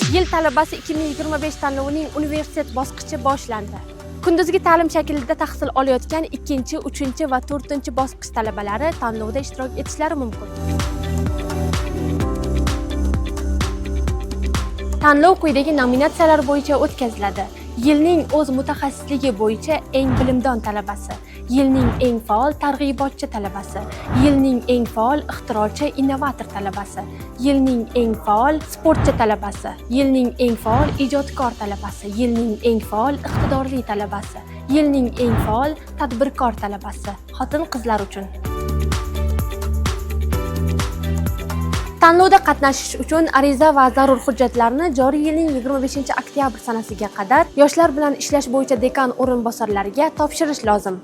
Yil talabasi 2025 tanlovining universitet bosqichi boshlandi. Kunduzgi ta'lim shaklida tahsil olayotgan 2, 3 va 4 bosqich talabalari tanlovda ishtirok etishlari mumkin. Tanlov quyidagi nominatsiyalar bo'yicha o'tkaziladi. Yilning o'z mutaxassisligi bo'yicha eng bilimdon talabasi, yilning eng faol targ'ibotchi talabasi, yilning eng faol ixtirochi innovator talabasi, yilning eng faol sportchi talabasi, yilning eng faol ijodkor talabasi, yilning eng faol iqtidorli talabasi, yilning eng faol tadbirkor talabasi xotin-qizlar uchun. Tanlovda qatnashish uchun ariza va zarur hujjatlarni joriy yilning 25 oktyabr sanasiga qadar yoshlar bilan ishlash bo'yicha dekan o'rinbosarlariga topshirish lozim.